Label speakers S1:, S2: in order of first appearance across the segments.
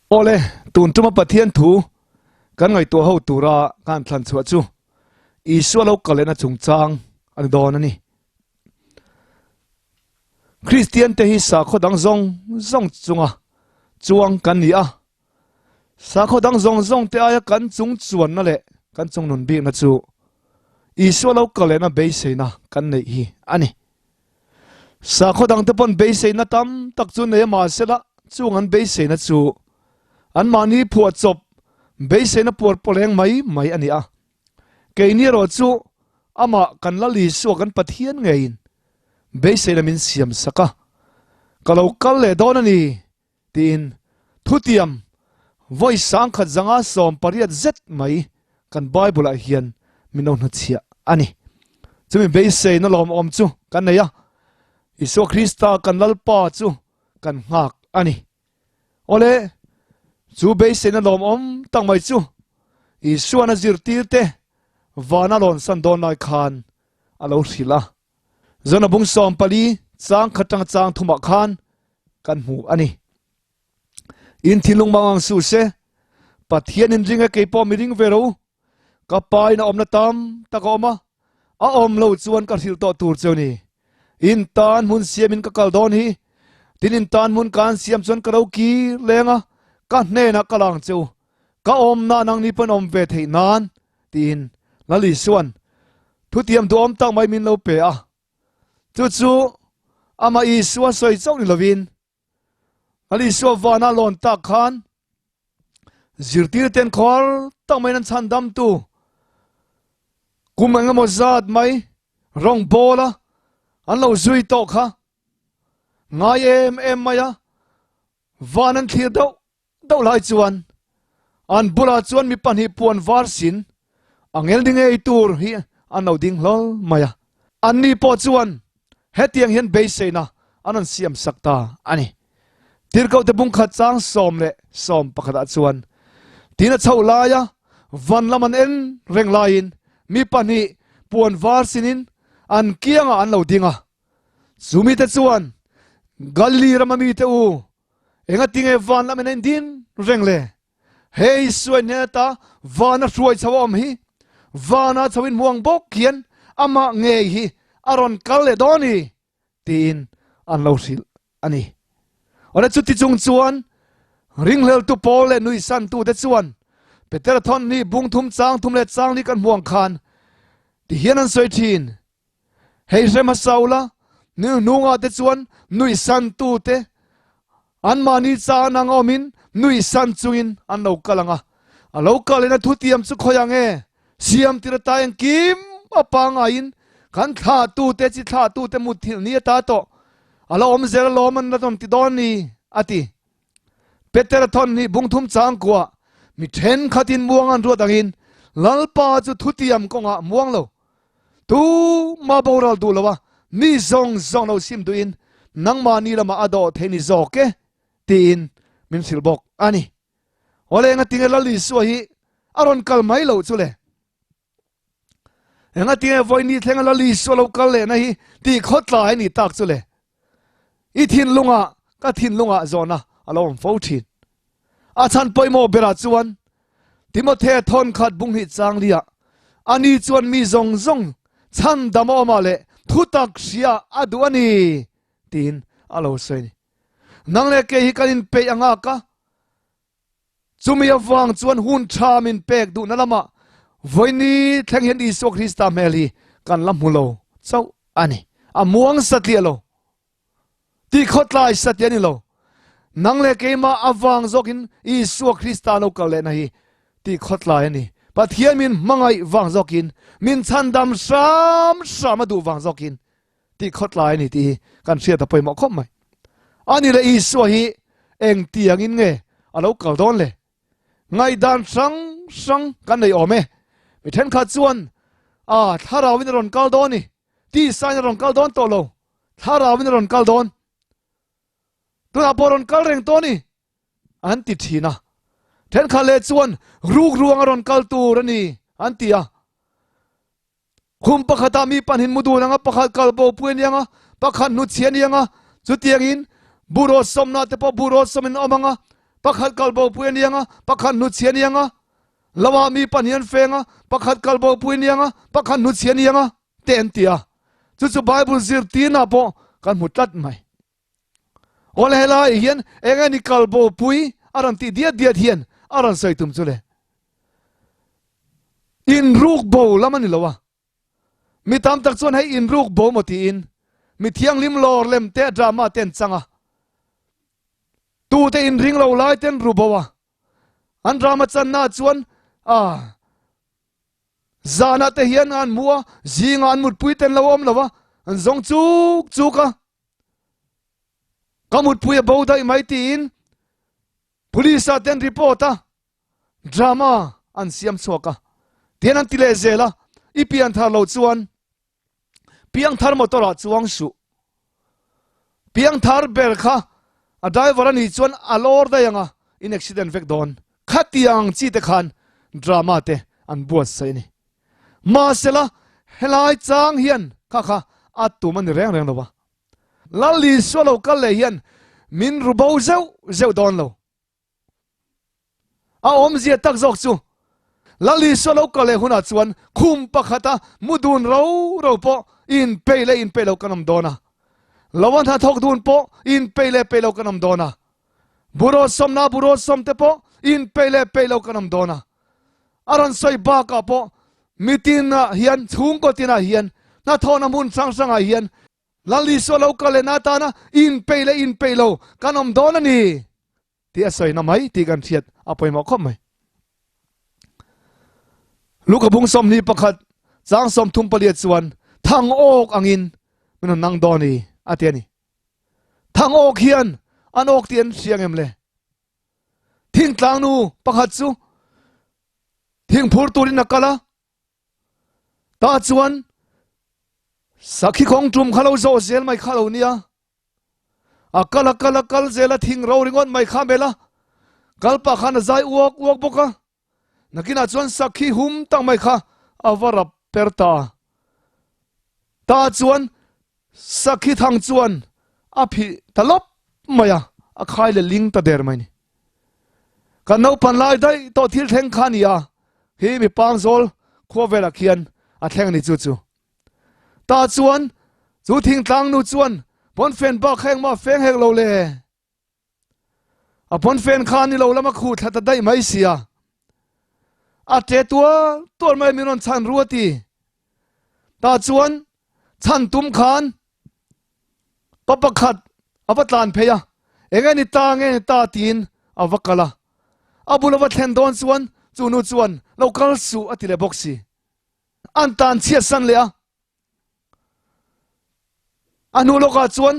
S1: Awle, tun tuma Pathian thu kan ngaihtuah ho tura kan thlan chhuah chu Isua lo kal lehna chungchang a ni dawn a ni. Kristian te hi sakhaw dang zawng zawng chunga chuang kan ni a, sakhaw dang zawng zawng te aia kan chung chuanna leh kan chung nun bikna chu Isua lo kal lehna beiseina kan neih hi a ni. Sakhaw dangte pawn beiseina tam tak chu nei a mahsela chung an beiseina chu anmahni phuahchawp beiseina puar pawleng mai mai a ni a. Keini erawh chu amah kan Lal Isua kan Pathian ngeiin beiseina min siam sak a, ka lo kal leh dawn a ni tiin thutiam vawi 1880 zet mai kan Bible ah hian min lo hnutchhiah a ni. Chumi beiseina lawmawm chu kan nei a, Isua Krista kan Lalpa chu kan nghak a ni. Awle, chu beiseina lawmawm tak mai chu Isuan a zirtirte vana lawnsan dawn lai khan a lo hrilh a. Zona bung 14 chang khat tanga chang thumah khan kan hmu a ni. In thinlung mang ang su se, Pathian in ring e kei pawh mi ring ve ro. Ka pa in a awmna tam tak a awm a, a awm lo chuan ka hrilh tawh tur cheu ni. In tan hmun siam in ka kal dawn hi, tin in tan hmun kan siam chuan ka lo kir leng a, ka hnenah ka lang cheu. Ka awmna nang ni pawn awm ve theih nan tiin Lal Isuan thutiam duhawm tak mai min lo pe a. Chu chu amah Isua sawi chauh ni lovin Lal Isua vana lawn tak khan zirtir ten khawr tak mai an chhan dam tu kum engemaw zat mai rawng bawla an lo zui tawh kha ngai em em mai a van an thlir deuh Deuh lai chuan an bulah chuan mi pahnih puan var sin angel ni ngei tur hi an lo ding hlawl mai a. Anni pawh chuan hetiang hian beiseina an rawn siam sak ta a ni. Tirhkohte bungkhat chang 11 ah chuan tin a chhoh laia van lam an en reng laiin mi pahnih puan var sinin an kiangah an lo ding a. Chu mite chuan, Galili rama mite u, Enga tinge van lam in a indin reng le? Hei Isuain hnen ata vana hruai chho a awm hi, vana chho in hmuang bawk hian amah ngei hi a rawn kal leh dawn i tiin an lo hrilh a ni. Awle chuti chung chuan ringhleltu pawl leh nuihsantute chuan Petera thawn hi bung thum chang thum leh chang li kan hmuang khan ti hian an sawi thin. Hei hre hmasa ula, ni hnungah te chuan nuihsan tute anmahni chan ang awmin nuihsan chungin an lo kal ang a. A lo kal in a thutiam chu khawi ang e? Siam tir ata engkim a pangaiin kan thlahtute chi thlahtute mutthilh ni ata tawh a la awm zel alawm an la rawn ti dawn ni, a ti. Petera thawn hi bung thum changkua mi thenkhatin muang an ruat angin Lalpa chu thutiam kawngah muang lo tu ma boral duh lo a, mi zawng zawng lo sim duhin nangmahni lamah a dawh thei ni zawk e tiin min hrilh bawk a ni. Awle engatinge Lal Isua hi a rawn kal mai loh chu le? Engatinge vawiini thlenga Lal Isua lo kal lehna hi tih khawtlai a nih tak chu le? I thinlungah ka thinlungah zawhna a lo awm fo thin. A chhan pawimawh berah chuan Timothea thawn khat bung hnih chang liah ani chuan mi zawng zawng chhan dam a awmah leh thutak hria a duh a ni tiin a lo sawi a ni. Nang leh kei hi kan inpeih ang a ka Chumi avang chuan hun tha min pek duhna lamah vawiini thleng hian Isua Krista hmel hi kan la hmu lo chauh a ni. A muang satliah lo. Tih khawtlai satliah a ni lo. Nang leh keimah avang zawkin Isua Krista lo kal lehna hi tih khawtlai a ni. Pathian min hmangaih vang zawkin, min chhandam hram hram a duh vang zawkin tih khawtlai a ni tih hi kan hriat a pawimawh khawp mai. Ani leh Isua hi eng tiangin nge a lo kal dawn le? Ngaihdan hrang hrang kan nei awm e. Mi thenkhat chuan a thlarauin a rawn kal dawn ni, tisain a rawn kal dawn tawh lo, thlarauin a rawn kal dawn. Tunah pawh rawn kal reng tawh ni an ti thin a. Thenkhat leh chuan rukruang a rawn kal tur a ni an ti a. Khum pakhatah mi pahnih mu dun anga pakhat kal bo pui a ni anga, pakhat hnuchhi a ni anga, chutiangin buh rawt sawmna te pawh buh rawt sawmin a awm anga. Pakhat kalbo pui a ni ang a, pakhat hnutchhi a ni ang a. Lo ah mi pahnih an feng a, pakhat kalbo pui a ni ang a, pakhat hnutchhi a ni ang a, te an ti a. Chu chu Bible zirtirna pawh kan hmu tlat mai. Awle helai hian eng nge ni kalbo pui a rawn tih diat diat hian a rawn sawi tum chu le. Inruk bo lam a ni lo a. Mi tam tak chuan hei inruk bo maw tiin mi thianghlim lawr lem te drama te an chang a. Tute inring lo lai ten ru bo a. An drama channa chuan a zanah te hian an mu a, zingah an mutpui ten lo awm lo a, an zawng chuk chuk a. Ka mutpui a bo daih mai tiin police ah ten report a. Drama an siam chhuak a, tihian an ti leh zel a, i pian thar lo chuan piangthar motor ah chuang suh. Piangthar ber kha a driver a nih chuan a lawr daih ang a, in accident vek dawn. Khatiang chi te khan drama te an buatsaih a ni. Mahsela helai chang hian kha kha a tum a ni reng reng lo a. Lal Isua lo kal leh hian min ru bo zeuh zeuh dawn lo. A awmzia tak zawk chu Lal Isua lo kal leh hunah chuan khum pakhata mu dun ro ro pawh inpeih leh inpeih lo kan awm dawn a. Lo a hnathawk dun pawh inpeih leh peih lo kan awm dawn a. Buro sawmna buro sawm te pawh inpeih leh peih lo kan awm dawn a. A rawn sawi bakah pawh mitinah hian chhungkaw tinah hian hnathawhna hmun hrang hrangah hian Lal Isua lo kal lehna atana inpeih leh inpeih lo kan awm dawn a ni tih a sawina mai tih kan hriat a pawimawh khawp mai. Luka bung 21 chang 34 chuan thang awk angin min rawn nang dawn i a ti a ni. Thang awk hian an awk tih an hria ngem le? Thingtlang nu pakhat chu thingphur turin a kal a, Tah chuan sakhi khawng tum kha lo zawh zel mai kha lo nia. A kal a kal a kal zel a thing ro ringawt mai kha mel a. Kal pah khan a zai uak uak bawk a. Nakinah chuan sakhi hum tak mai kha a va rap per ta. Tah chuan sakhi thang chuan a phih ta lawp mai a, a khai leh ling ta der mai ni. Kan naupan lai daih tawh thil thleng kha a ni a, hi mi pangzawl khua velah khian a thleng a ni chu chu. Tah chuan chu thingtlang nu chuan pawnfen bak kha engmah feng hek lo le. A pawnfen kha ni lo lama khuh thla ta daih mai sia. A ṭe tual tual mai min rawn chhan ru a ti. Tah chuan chhan tum khan pa pakhat a va tlan phei a, eng nge ni ta nge ni ta tiin a va kal a. A bul a va thlen dawn chuan chu nu chuan lo kal suh a ti leh bawk si. An tan chhiat san leh a. A hnu lawkah chuan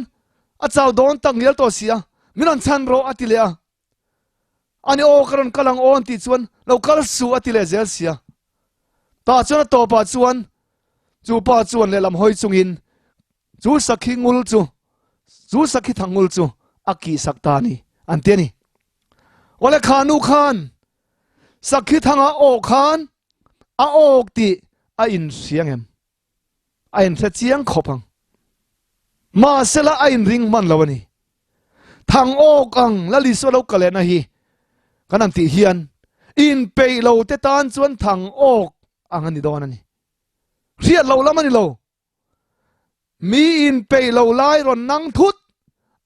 S1: a chau dawn tak ngial tawh si a, min rawn chhan rawh a ti leh a. Ani aw ka rawn kal ang aw an tih chuan lo kal suh a ti leh zel sia. Tah chuan a tawpah chuan chu pa chuan lehlam hawi chungin chu sakhi ngul chu chu sakhi thang ngul chu a kih sak ta a ni an ti a ni. Awle kha nu khan sakhi thanga aw khan a awk tih a inhria ngem? A inhre chiang khawp ang. Mahsela a inring hman lo a ni. Thang awk ang Lal Isua lo ka lehna hi kan han tih hian inpeih lo te tan chuan thang awk ang a ni dawn a ni. Hriat lo lam a ni lo. Mi inpeih lo lai rawn nang thut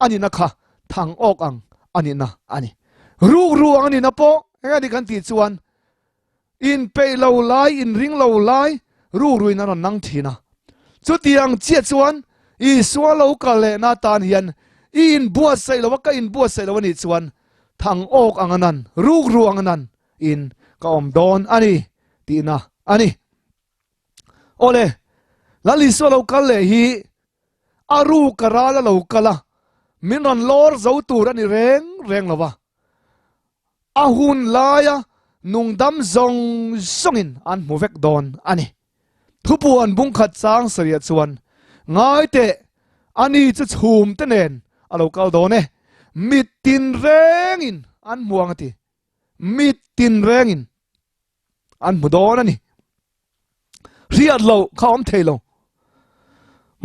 S1: a nihna kha thang awk ang a nihna a ni. Rukru ang a nihna pawh eng a ni kan tih chuan Inpeih lo lai, inring lo lai rukruin an rawn nang thin a. Chutiang chiah chuan Isua lo kal lehna atan hian i inbuatsaih lo a, ka inbuatsaih lo a nih chuan thang awk ang a nan, rukru ang a nan in ka awm dawn a ni tihna a ni. Awle, Lal Isua lo kal leh hi a ruk a ral a lo kal a, min rawn lawr zo tur a ni reng reng lo va. A hun laia nungdam zawng zawngin an hmu vek dawn a ni. Thupuan bungkhat chang sarih chuan, Ngai teh, ani chu chhum te nen a lo kal dawn e, mit tinrengin an hmu ang a ti. Mit tinrengin an hmu dawn a ni. Hriat loh kha awm thei lo.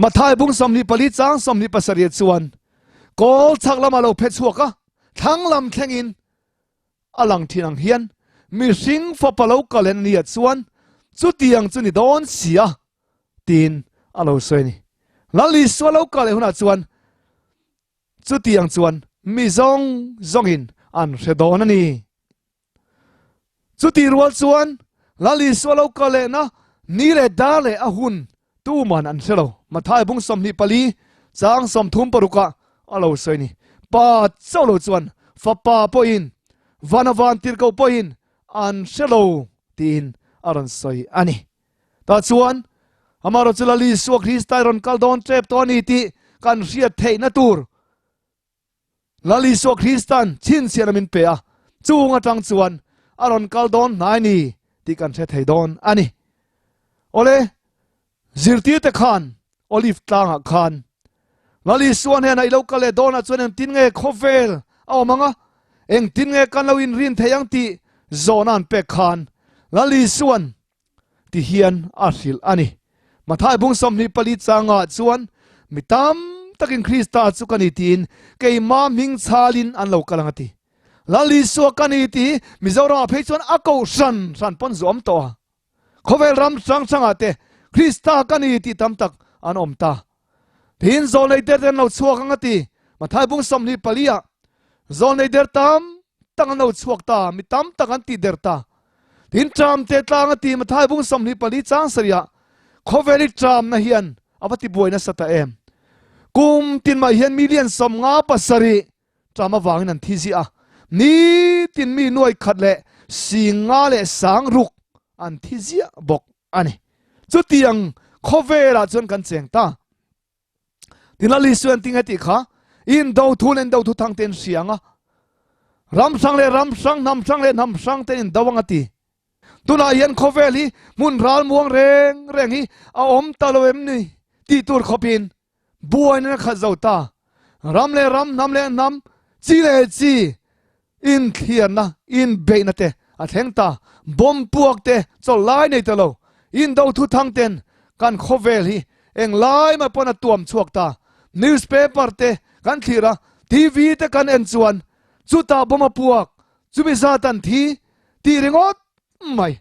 S1: Mathai bung 24 chang 27 chuan kawl chhak lama lo phe chhuak a, thlang lam thlengin. a lang thin ang hian mihring fapa lo kal en nia chuan chutiang chu ni dawn si a tiin a lo sawi a ni. Lal Isua lo kal leh hunah chuan chutiang chuan mi zawng zawngin an hre dawn a ni. Chutih rual chuan Lal Isua lo kal lehna ni leh dar leh a hun tuman an hre lo. Mathai bung 24 chang 36 ah a lo sawi a ni. Pa chauh lo chuan Fapa pawhin vana van tirhkoh pawhin an hre lo tiin a rawn sawi a ni. Tah chuan amaherawhchu Lal Isua Krista i rawn kal dawn tep tawh a ni tih kan hriat theihna tur Lal Isua Krista'n chhinchhiahna min pe a, chung atang chuan a rawn kal dawn hnai ni tih kan hre thei dawn a ni. Awle, zirtirte khan Olive tlangah khan Lal Isua hnenah i lo kal leh dawnah chuan engtin nge khawvel a awm ang a, engtin nge kan lo inrin thei ang tih zawhna an pek khan Lal Isua'n ti hian a hrilh a ni. Mathai bung 24 changah chuan mi tam takin Krista chu ka ni tiin keimah hming chhalin an lo kal ang a ti. Lal Isua ka ni tih hi Mizoramah phei chuan a koh hran hran pawn zuam tawh a. Khawvel ram hrang hrangah te Krista ka ni tih tam tak an awm ta. Tin zawlnei der te an lo chhuak ang a ti. Mathai bung 24 ah zawlnei der tam tak an lo chhuak ta, mi tam tak an tih der ta. Tin ṭam te tlang a ti Mathai bung 24 chang sarih ah khawvel i ṭamna hian a va ti buai nasa ta em. Kum tin mai hian million 57 ṭam avangin an thi ziah a, nitin mi nuai khat leh singa leh sang ruk an thi ziah bawk a ni. Chutiang khawvelah chuan kan cheng ta. Tin Lal Isua an tinge tih kha in do thu leh in do thu thang te an hria ang a, ram hrang leh ram hrang, hnam hrang leh hnam hrang te in do ang a ti. Tunah hian khawvel hi hmun ral muang reng reng hi a awm ta lo em ni tih tur khawpin buaina a khat zo ta. Ram leh ram, hnam leh hnam, chi leh chi inthliarna, inbeihna te a thleng ta. Bomb puak te chawlh lai nei ta lo. Indo thu thang ten kan khawvel hi eng lai mah pawn a tuam chhuak ta. Newspaper te kan thlir a, TV te kan en chuan chutah bomb a puak, chumi zat an thi tih ringawt mai.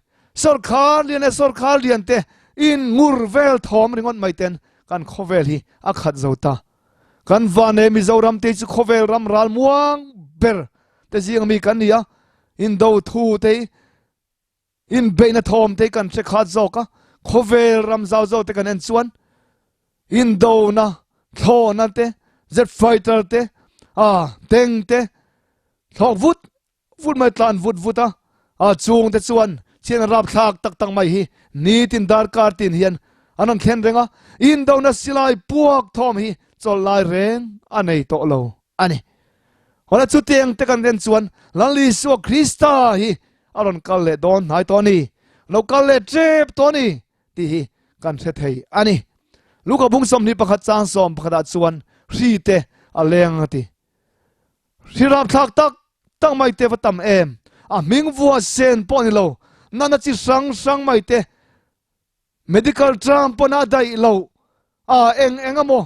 S1: Sawrkhar lian leh sawrkhar lian te in ngur vel thawm ringawt mai ten kan khawvel hi a khat zo ta. Kan van e Mizoram te chu khawvel ram ral muang ber te zing mi kan ni a, indo thu te hi inbeihna thawm te hi kan hre khat zawk a, khawvel ram zau zawk te kan en chuan indona thlawhna te jet fighter te a tank te thlawk vut vut mai tlan vut vut a, a chung te chuan chhian rapthlak tak tak mai hi nitin darkar tin hian an rawn thlen reng a, indona silai puak thawm hi chawlh lai reng a nei tawh lo a ni. Hawla chutiang te kan ren chuan Lal Isua Krista hi a rawn kal leh dawn hnai tawh a ni, lo kal leh tep tawh a ni tih hi kan hre thei a ni. Luka bung 21 chang 11 ah chuan hri te a leng a ti. Hri rapthlak tak tak mai te va tam em? A hming vua sen pawh ni lo, nana chi hrang hrang mai te, medical term pawn a daih lo, a eng eng emaw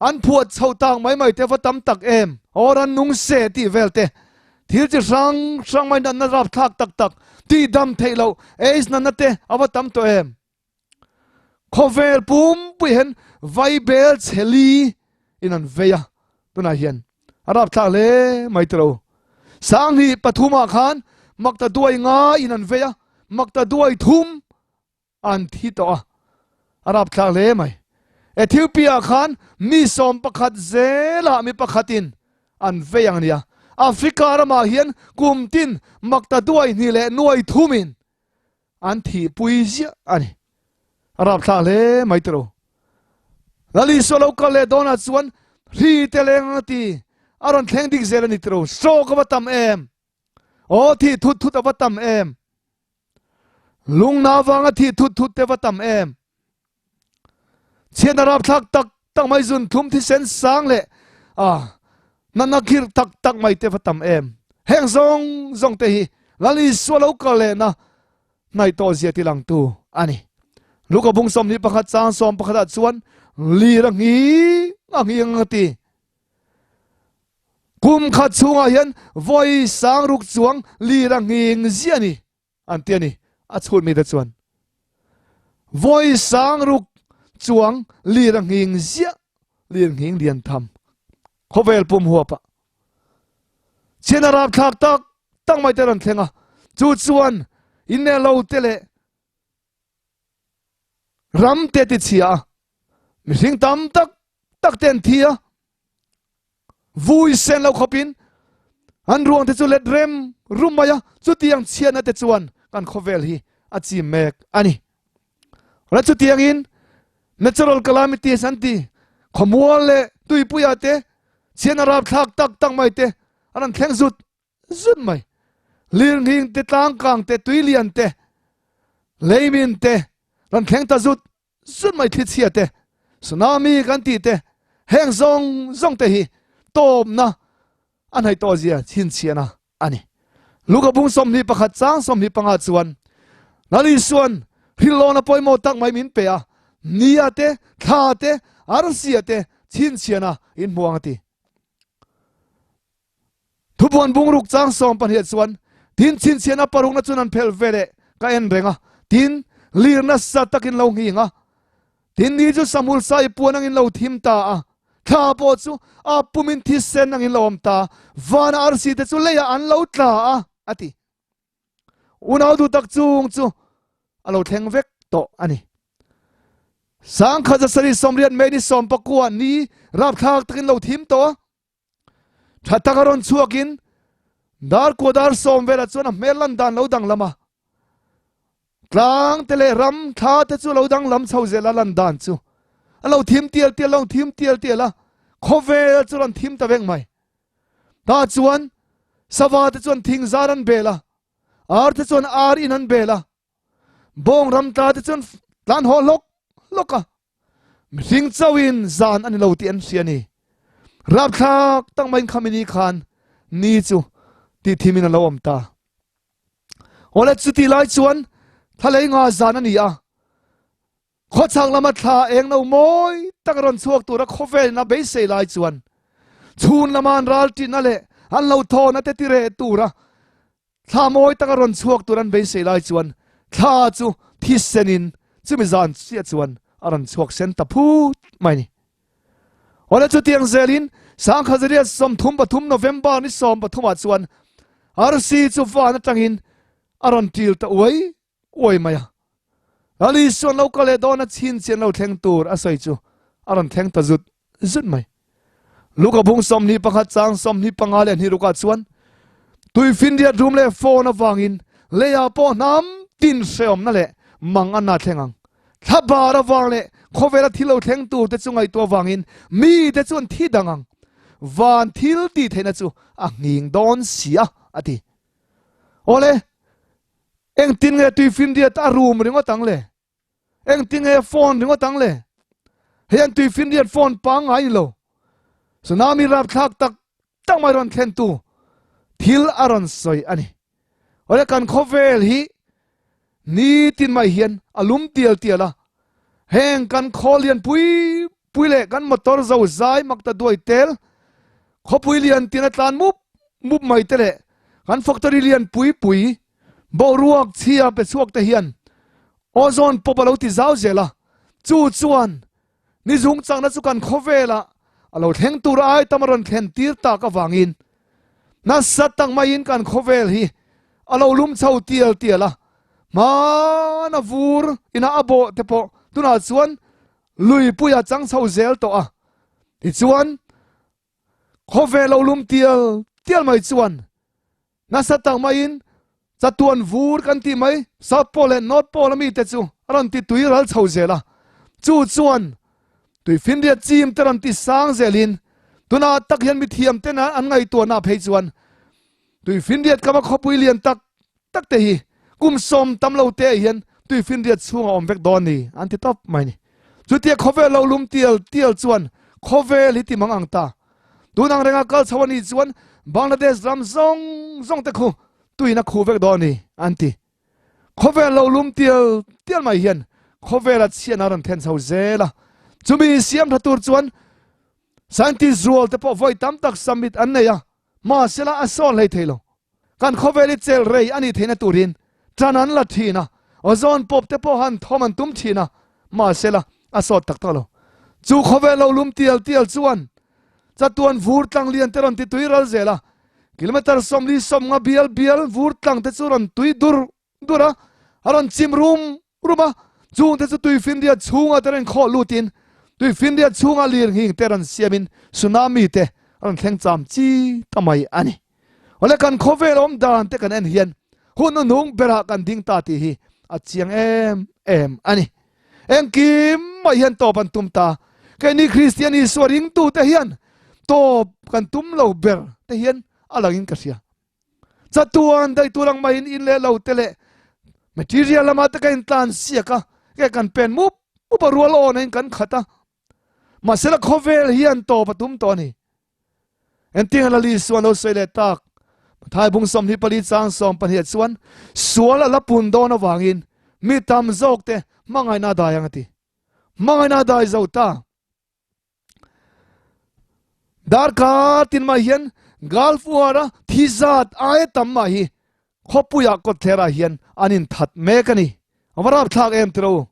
S1: an phuah chhoh tak mai mai te va tam tak em? Aw rannung se tih vel te, thil chi hrang hrang mai natna rapthlak tak tak tih dam theih loh, aids natna te a va tam tawh em? Khawvel pumpui hian vaibel chheli in an vei a, tunah hian a rapthlak hle mai tilo. Sanghnih pathumah khan makta duai nga in an vei a, makta duai thum an thi tawh a, a rapthlak hle mai. Ethiopia khan mi 11 zelah mi pakhatin an vei ang nia. Africa ramah hian kum tin makta duai hnih leh nuai thumin An thihpui ziah a ni. A rapthlak hle mai tiro. Lal Isua lo kal leh dawnah chuan hri te leng ang a ti. A rawn thleng dik zel a ni tiro. Stroke a va tam em. Aw thih thut thut a va tam em. Lungna vanga thih thut thut te va tam em. Chhiatna rapthlak tak tak mai zun thlum thisen sang leh a natna khirh tak tak mai te va tam em. Heng zawng zawng te hi Lal Isua lo kal lehna hnaih tawh zia ti langtu a ni. Luka bung 21 chang 11 ah chuan lir a nghing a nghing a ti. Kum khat chhungah hian vawi sang ruk chuang lir a nghing ziah a ni an ti a ni, a chhut mite chuan. Vawi sang ruk chuang lir a nghing ziah, lir nghing lian tham khawvel pum huapah. Chhian a rapthlak tak tak mai te rawn thleng a, chu chuan inne lo te leh ram te ti chhia a, mihring tam tak tak te an thi a, vui sen lo khawpin an ruang te chu let rem rum mai a, chutiang chhiatna te chuan kan khawvel hi a chim mek a ni. Ra chutiangin natural calamities an ti, khawmual leh tuipuia te chhiatna rapthlak tak tak mai te an rawn thleng zut zut mai. Lirnghing te, tlangkang te, tuilian te, leimin te rawn thleng ta zut zut mai thlichhia te, tsunami kan tih te, heng zawng zawng te hi tawpna a hnaih tawh zia chhinchhiahna a ni. Luka bung 21 chang 25 chuan Lal Isuan hrilhlawna pawimawh tak mai min pe a, nia te, thla te, arsia te chhinchhiahna in hmu ang a ti. Thubuan bungruk chang 12 chuan tin chhinchhiahna parukna chuan an phelh ve leh ka en reng a, tin lir nasa takin lo nghing a, tin ni chu Samul sa i puan angin lo thim ta a, thla pawh chu a pumin thisen angin lo awm ta, vana arsi te chu leiah an lo tla a, a ti. Unau duh tak chung chu a lo thleng vek tawh a ni. 1980 May ni 19 ni rapthlak takin lo thim tawh a. Tha tak a rawn chhuakin dar kua dar sawm velah chuan a hmel lan dan lo danglam a. Tlang te leh ram thla te chu lo danglam chho zel a lan dan chu. A lo thim tial tial lo thim tial tial a, khawvel chu rawn thim ta vek mai. Tah chuan sava te chuan thing zar an bel a, ar te chuan ar in an bel a, bawng ram tla te chuan tlan haw hlawk hlawk a. Mihring chauhin zan a ni lo tih an hria a ni. Rapthlak tak maiin khami ni khan ni chu tih thimin a lo awm ta. Awle chuti lai chuan thlalei nga zan a ni a. Khawchhak lama thla eng no mawi tak a rawn chhuak tura khawvelin a beisei lai chuan chhun lama an ral ṭihna leh an lo thawhna te ti reh tura Thla mawi taka rawn chhuak tur an beisei lai chuan thla chu thisenin chumi zan chiah chuan a rawn chhuak sen ta phut mai ni. Awle chutiang zelin 1933 November ni 13 ah chuan arsi chu van atangin a rawn til ta uai uai mai a. Lal Isuan lo kal leh dawn a chhin chian lo thleng tur a sawi chu a rawn thleng ta zut zut mai. Luka bung 21 chang 25 leh hnih rukah chuan tuifinriat rum leh phone avangin leiah pawh hnam tin hreawmna leh mang an na thleng ang. Thlabar avang leh khawvela thil lo thleng tur te chu ngaihtuah avangin mite chu an thi dang ang. Van thil tih theihna chu a nghing dawn si a, a ti. Awle, engtin nge tuifinriat a rum ringawt ang le? Engtin nge phone ringawt ang le? Hei an tuifinriat phone pangngai ni lo. Tsunami rapthlak tak tak mai rawn thlen tu thil a rawn sawi a ni. Awle kan khawvel hi nitin mai hian a lum tial tial a. Heng kan khaw lian pui pui leh kan motor zo zai mak ta duai tel khawpui lian tin a tlan mup mup mai te leh kan factory lian pui pui boruak chhia pe chhuak te hian ozone pawp a lo ti zau zel a, chu chuan ni zung chakna chu kan khawvelah a lo thleng tur ai tam a rawn thlen tir tak avangin nasa tak maiin kan khawvel hi a lo lum chho tial tial a, hmana vur ina a bawh te pawh tunah chuan luipui a chang chho zel tawh a, tichuan khawvel lo lum tial tial mai chuan nasa tak maiin chatuan vur kan tih mai South Pole leh North Pole ami te chu a rawn ti tui ral chho zel a, chu chuan tuifinriat chim te rawn ti sang zelin tunah tak hian mithiam ten an ngaihtuahna phei chuan tuifinriat kama khawpui lian tak tak te hi kum sawm tam lo te hian tuifinriat chhung a awm vek dawn ni an ti tawp mai ni. Chutia khawvel lo lum tial tial chuan khawvel hi ti mang ang ta. Tun ang renga kal chho a nih chuan Bangladesh ram zawng zawng te khu tuin a khuh vek dawn ni an ti. Khawvel lo lum tial tial mai hian khawvel a chhiatna a rawn thlen chho zel a. Chumi siam tha tur chuan scientist rual te pawh vawi tam tak summit an nei a. Mahsela a sawn hlei thei lo. Kan khawvel i chel rei a nih theihna turin ṭan an la ṭhin a, ozone pawp te pawh han thawm an tum ṭhin a, mahsela a sawt tak tak lo. Chu khawvel lo lum tial tial chuan chatuan vur tlang lian te rawn ti tui ral zel a, kilometre 40 50 bial bial vur tlang te chu rawn tui dur dur a, a rawn chim rum rum a, chungte chu tuifinriat chhunga te rawn khawh lutin tuifinriat chhunga lirnghing te rawn siamin tsunami te a rawn thleng cham chi ta mai a ni. Awle kan khawvel awm dan te kan en hian hun hnuhnung berah kan ding ta tih hi a chiang em em a ni. Engkim mai hian tawp an tum ta. Keini Kristian Isua ringtute hian tawp kan tum lo ber te hian a langin ka hria. Chatuan daih tur ang maiin in leh lo te leh material lama te ka intlan siak a, ke kan pen mup mup a rual awn a in kan khat a. Mahsela khawvel hian tawp a tum tawh a ni. Engtin a Lali suan lo sawi leh tak? Mathai bung 24 chang 12 chuan sual a la pun dawn avangin mi tam zawk te hmangaihna a dai ang a ti. Hmangaihna a dai zo ta. Darkar tin mai hian Gulf War a thi zat aia tam mah hi khawpuiah kawtthlerah hian an inthat mek a ni. A va rapthlak em tiro.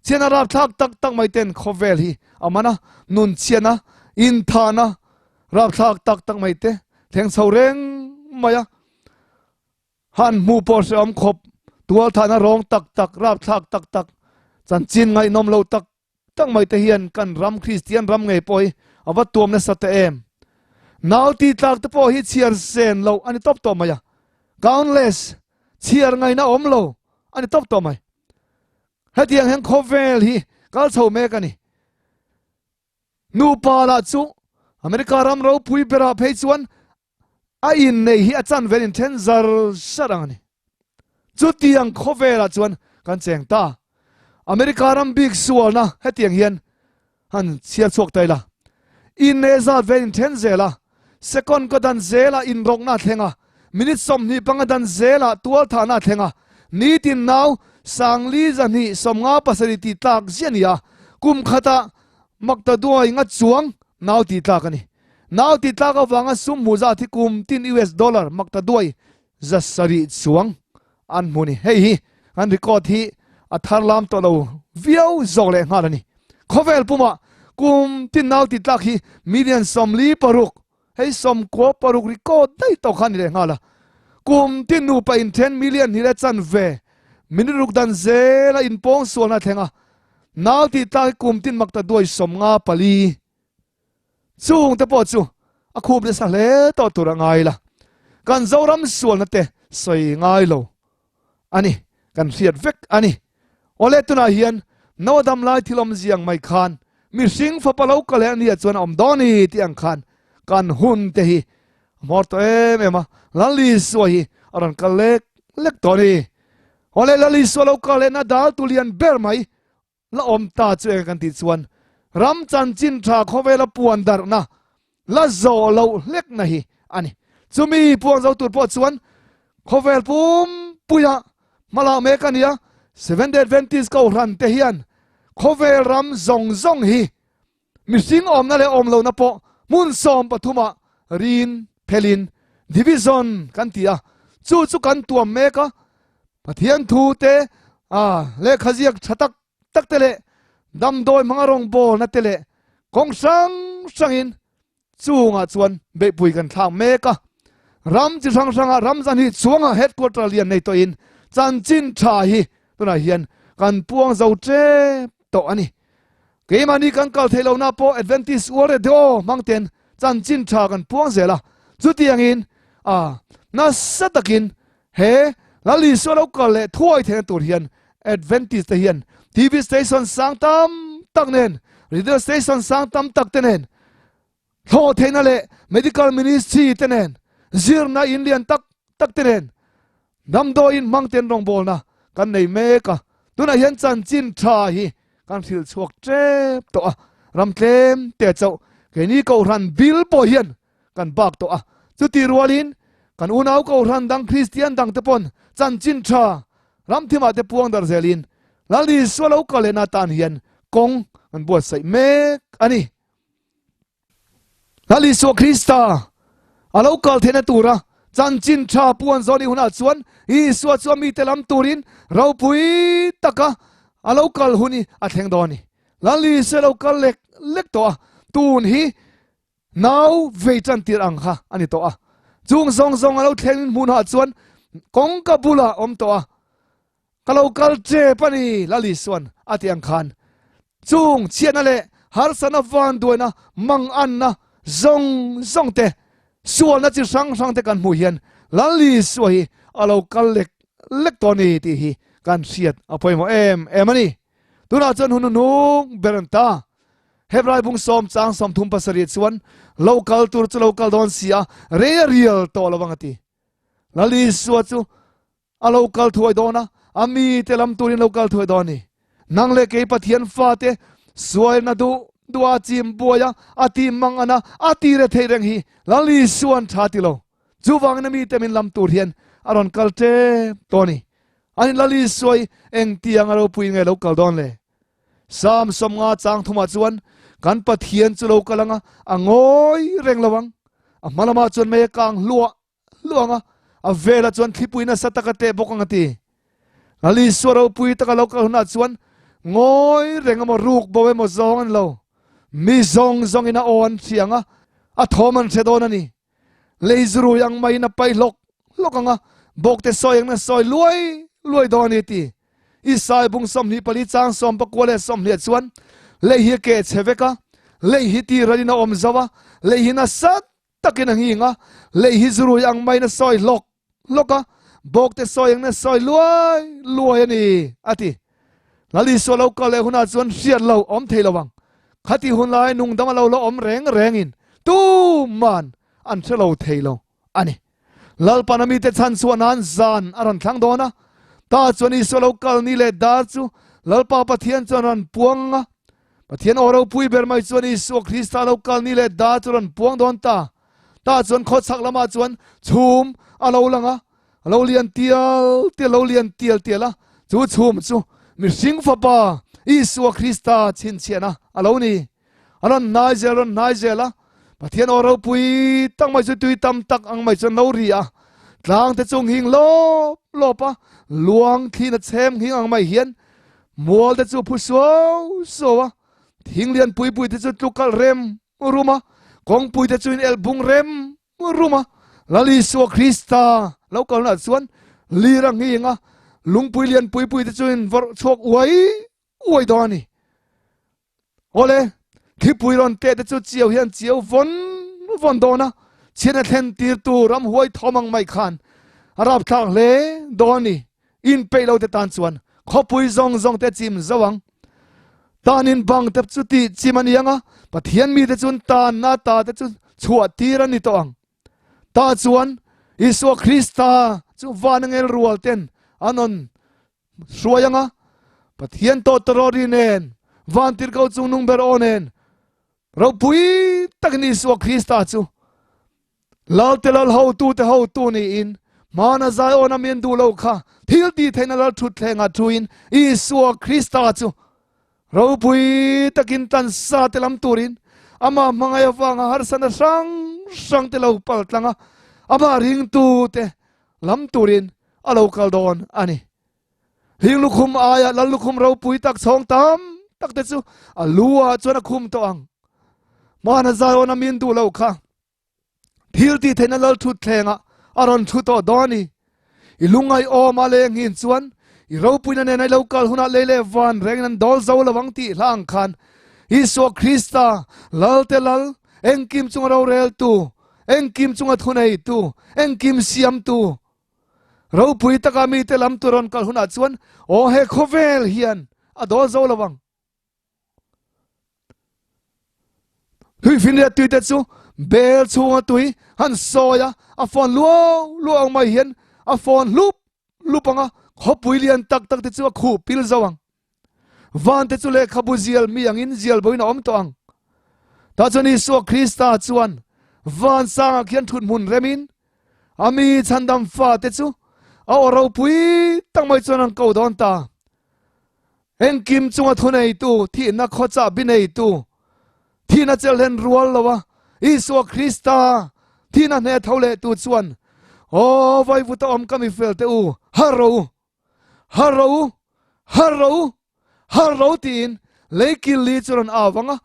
S1: Chian a rapthlak tak tak mai ten khawvel hi a man a, nun chian a, inthan a, rapthlak tak tak mai te thleng chho reng mai a. Han hmuh pawh hrehawm khawp, tualthahna rawng tak tak, rapthlak tak tak, chanchin ngaihnawm lo tak tak mai te hian kan ram Kristian ram ngei pawh hi a va tuam nasa ta em. Nau ti tlak te pawh hi chhiar sen loh a ni tawp tawh mai a, countless, chhiar ngaihna awm lo a ni tawp tawh mai. Hetiang hian khawvel hi kal chho mek a ni. Nupa lah chu America ram ropui berah phei chuan a inneih hi a chan vel in then zar zar ang a ni. Chutiang khawvelah chuan kan cheng ta. America ram bik sualna hetiang hian han chhiar chhuak ta ila. Inneih zat vel in then zel a, second ka dan zelah inrawkna a thleng a, minute 25 dan zelah tualthahna a thleng a, nitin nau sangli 200 57 tih tlak ziah a ni a, kum khatah maktaduai nga chuang nau tih tlak a ni. Nau ti tlak avanga sum hmuh zat hi kum tin US dollar maktaduai 700 chuang an hmu ni. Hei hi an record hi a thar lam tawh lo viau zawk leh nghal a ni. Khawvel pumah kum tin nau ti tlak hi million 46, hei 96 record daih tawh kha a ni leh nghal a. Kum tin nupa inthen million hnih leh chanve minute ruk dan zela inpawng sualna a thleng a. Nau ti tlak hi kum tin maktaduai 54. Chung te pawh chu a khup nasa hle tawh tur a ngai la. Kan Zoram sualna te sawi ngai lo a ni, kan hriat vek a ni. Awle tunah hian Noa dam lai thil awm ziang mai khan mihring fapa lo kal leh ania chuan a awm dawn i tih ang khan kan hun te hi a hmawr tawh em em a, Lal Isua hi a rawn kal lek lek tawh a ni. Awle Lal Isua lo kal lehna dal tu lian ber mai La awm ta chu eng kan tih chuan ram chanchin tha khawvela puan darhna la zawh loh hlekna hi a ni. Chumi puang zo tur pawh chuan khawvel pumpuia hmalak mek a ni a, Seventh Day Adventist Kohhran te hian khawvel ram zawng zawng hi mihring awmna leh awm lohna pawh hmun 13ah rin phelin division kan ti a, chu chu kan tuam mek a, Pathian thu te a lehkha ziak tha tak tak te leh damdawi hmanga rawngbawlna te leh kawng hrang hrangin chungah chuan beihpui kan thlak mek a. Ram chi hrang hranga ram zan hi chuanga headquarter lian nei tawhin chanchin tha hi tunah hian kan puang zo tep tawh a ni. Keimahni kan kal theih lohna pawh Adventist World Radio hmang ten chanchin tha kan puang zel a, chutiangin a nasa takin he Lal Isua lo kal leh thuai theihna tur hian Adventist te hian TV station sang tam tak nen, radio station sang tam tak te nen, thlawh theihna leh medical ministry te nen, zirna in lian tak tak te nen, damdawiin hmang ten rawngbawlna kan nei mek a. Tunah hian chanchin tha hi kan hrilh chhuak tep tawh a, ram tlem te chauh keini Kohhran bil pawh hian kan bak tawh a. Chuti rualin kan unau Kohhran dang Kristian dang te pawn chanchin tha ram thimah te puang dar zelin Lal Isua lo kal lehna atan hian kawng kan buatsaih mek a ni. Lal Isua Krista A lo kal theihna tura chanchin tha puan zawh nih hunah chuan Isua chu a mite lam turin ropui taka a lo kal hun hi a thleng dawn a ni. Lal Isua lo kal lek lek tawh a, tun hi nau vei tan tir ang kha a ni tawh a. Chung zawng zawng a lo thleng hmunah chuan kawngka bulah a awm tawh a, Ka lo kal tep a ni, Lal Isua'n a ti ang khan. Chung chhiatna leh harsatna vanduaina manganna zawng zawng te, sualna chi hrang hrang te kan hmuh hian Lal Isua hi a lo kal lek lek tawh a ni tih hi kan hriat a pawimawh em em a ni. Tunah chuan hun hnung ber an ta. Hebrai bung sawm chang 37 chuan lo kal tur chu lo kal dawn si a, rei a rial tawh lo ang a ti. Lal Isua chu A lo kal thuai dawn a, a mite lam turin lo kal thuai dawn a ni. Nang leh kei Pathian fate sualna duh duh a chim buai a, a ti mang an a, a ti re thei reng hi Lal Isua'n tha ti lo. Chuvangin a mite min lam tur hian a rawn kal tep tawh a ni. Ani Lal Isua hi engtiang a ropui nge lo kal dawn le? Psalm 50 chang thumah chuan kan Pathian chu lo kal ang a, a ngawi reng lo ang. A hma lamah chuan mei a kang hluah Luang a, a velah chuan thlipui nasa tak a teh bawk ang a ti. Lal Isua ropui taka lo kal hunah chuan ngawi reng emaw ruk bo emaw zawng an lo. Mi zawng zawngin a aw an hria ang a, a thawm an hre dawn a ni. Lei zurui ang maiin a pai hlawk hlawk ang a, bawkte sawi angin a sawi luai luai dawn a ni a ti. Isai bung 24 chang 19 leh 20 chuan lei hi a keh chhe vek a, lei hi tiralin a awm zo a, lei hi nasa takin a nghing a, lei hi zurui ang maiin a sawi hlawk hlawk a, bawkte sawi angin a sawi luai luai a ni, a ti. Lal Isua lo kal leh hunah chuan hriat lo awm thei lo ang. Khati hun lai nungdam a lo la awm reng rengin tuman an hre lo thei lo a ni. Lalpan a mite chhan chhuah nan zan a rawn thlang dawn a, ta chuan Isua lo kal ni leh dar chu Lalpa Pathian chuan rawn puang ang a, Pathian aw ropui ber mai chuan Isua Krista lo kal ni leh dar chu rawn puang dawn ta. Ta chuan khawchhak lamah chuan chhum a lo lang a, a lo lian tial tial, lo lian tial tial a, chu chhum chu mihring fapa Isua Krista chhinchhiahna a lo ni. A rawn hnai zel, rawn hnai zel a, Pathian aw ropui tak mai chu tui tam tak ang mai chuan lo ri a, tlang te chu nghing lawp lawp a, luang thliin a chhem nghing ang mai hian mual te chu phu suau suau a, thing lian pui pui te chu tluk kalh rem rum a, kawngpui te chu in elh bung rem rum a, Lal Isua Krista lo kal hunah chuan lir a nghing a, lungpui lian pui pui te chu in vawrh chhuak uai uai dawn a ni. Awle, thlipui rawn teh te chu chiau hian chiau vawn vawn dawn a, chhiatna thlen tir tu ramhuai thawm ang mai khan a rapthlak hle dawn a ni. Inpeih lo te tan chuan khawpui zawng zawng te chim zo ang. Tanin bang te chu tih chim a ni ang a, Pathian mite chuan tanna ta te chu chhuah tir a ni tawh ang. Tah chuan Isua Krista chu van angel rual ten an rawn hruai ang a, Pathian tawtawrawt ri nen, vantirhkoh chungnung ber aw nen, ropui takin Isua Krista chu Lalte Lal hotute hotu niin, hmana Zion a min duh lo kha thil tih theihna Lal thutthlengah thuin Isua Krista chu ropui takin tansa te lam turin amah hmangaih avanga harsatna hrang hrang te lo pal tlang a, amah ringtute lam turin a lo kal dawn a ni. Hing lukhum aia lal lukhum ropui tak chhawng tam tak te chu a lu ah chuan a khum tawh ang. Hmana Zion a min duh lo kha thil tih theihna lal thut thlengah a rawn thu tawh dawn a ni. I lungngai awm a leng hin chuan i ropuina nen i lo kal hunah lei leh van rengin an dawl zo lo ang tih hla ang khan Isua Krista Lalte Lal engkim chunga roreltu engkim chunga thuneitu engkim siamtu Ropui taka mite lam tur rawn kal hunah chuan aw he khawvel hian a dawl zo lo ang. Huifinriat tui te chu bel chhunga tui han sawi a, a fawn luau luau ang mai hian a fawn hlup hlup ang a, khawpui lian tak tak te chu a khuh pil zo ang. Van te chu lehkhabu zial mi angin zial boin a awm tawh ang. Tah chuan Isua Krista chuan van sangah khian thut hmun remin a mi chhandam fate chu a aw ropui tak mai chuan an ko dawn ta. Engkim chunga thuneitu, thihna khawchah bineitu, thihna chelhen rual loa Isua Krista. Thihna hne tho leh tu chuan, Aw vaivuta awm ka mi fel te u, har rawh u, har rawh u, har rawh u, har rawh u tiin lei kil li chu rawn au vang a.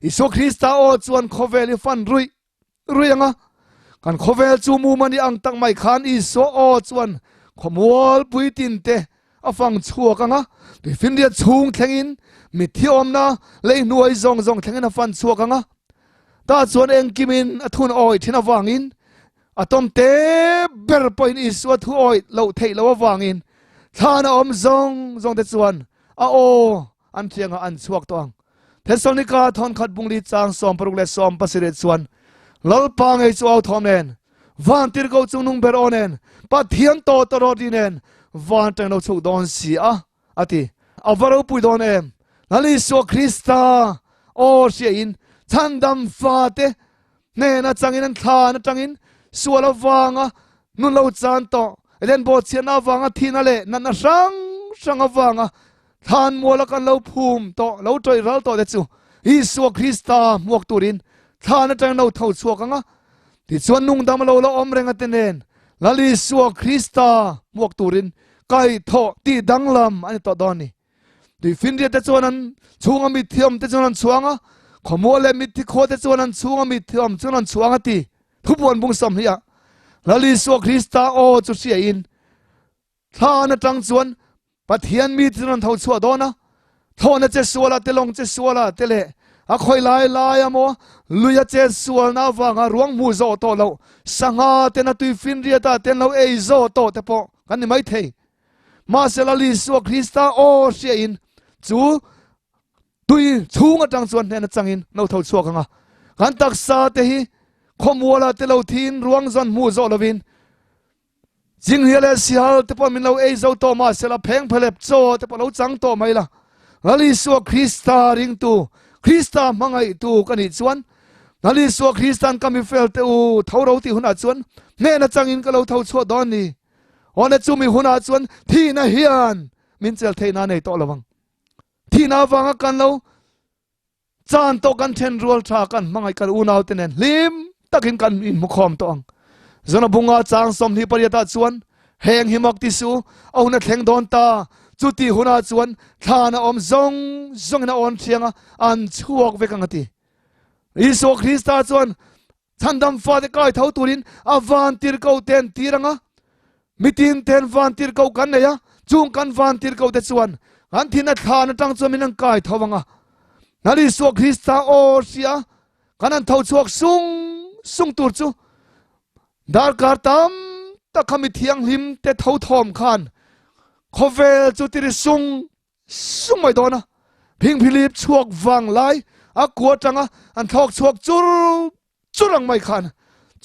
S1: Isua Krista aw chuan khawvel i fan ruih ruih ang a. Kan khawvel chu mumani ang tak mai khan Isua aw chuan khawmual puitin te a fang chhuak ang a, tuifinriat chhung thlengin mitthi awmna lei hnuai zawng zawng thlengin a fan chhuak ang a. Tah chuan engkimin a thun awi thin avangin a tawm te ber pawhin Isua thu awi loh theih loh avangin thlan a awm zawng zawng te chuan a aw an thiangah an chhuak tawh ang. Thesalonika thawnkhat bungli chang 67 chuan Lalpa ngei chu au thawm nen Van tirhkoh chungnung ber aw nen, Pathian tawh tawrawt ri nen van tang lo chhuk dawn si a, a ti. A va ropui dawn em? Lal Isua Krista aw hriain chhandam fate hnen atangin an thlan atangin sual avanga nun lo chan tawh, Eden bawhchhiatna avanga thihna leh natna hrang hrang avanga thlan muala kan lo phum tawh, lo tawih ral tawh te chu Isua Krista hmuak turin thlan atangin lo tho chhuak ang a. Tichuan nungdam lo la awm reng a te nen Lal Isua Krista hmuak turin kaihthawh tih danglam a ni tawh dawn a ni. Tuifinriat te chuan an chhunga mitthi awm te chuan an chhuang a, khawmual leh mitthi khua te chuan an chhunga mitthi awm chuan an chhuang a ti. Thupuan bung 20 ah Lal Isua Krista aw chu hriain Thlan atang chuan Pathian mi chu rawn tho chhuah dawn a, thlawhna che suala te, lawng che suala te leh a khawi lai lai a maw luia che sualna avanga ruang hmuh zawh tawh loh sangha ten a tui finriat ah ten lo ei zawh tawh te pawh kan ni mai thei. Mahse Lal Isua Krista aw hriain chu tui chhung atang chuan hnen atangin lo tho chhuak ang a, kan taksa te hi khawmuala te lo thiin ruang zawn hmuh zawh lovin Chinghnia leh Sihal te pawh min lo ei zo tawh mahsela pheng phelep chaw te pawh lo chang tawh mai la. Lal Isua Krista ringtu, Krista hmangaihtu ka nih chuan Lal Isua Krista'n ka mi fel te u tho ro tih hunah chuan hnehna changin ka lo tho chhuah dawn ni. Awne chu mi hunah chuan thihna hian min chel theihna a nei tawh lo ang. Thihna avanga kan lo Chan tawh kan then rual tha kan hmangaih kan unau te nen hlim takin kan inhmu khawm tawh ang. Zona bunga chang 28 ah chuan heng hi mak ti su a hun a thleng dawn ta chuti hunah chuan thlan a awm zawng zawngin a awn thiang a an chhuak vek ang a ti. Isua Krista chuan Chhandam fate kai tho turin a van tirhkoh te an tir ang a, mitin ten van tirhkoh kan nei a, chung kan van tirhkoh te chuan kan thinna thlan atang chuan min an kai tho ang a. Lal Isua Krista aw hria kan an tho chhuak sung sung tur chu darkar tam tak kha mi thianghlim te tho thawm khan khawvel chu tiri sung Sung mai dawn a, phingphilip chhuak vang lai a kua tanga an thlawk chhuak chur chur ang mai khan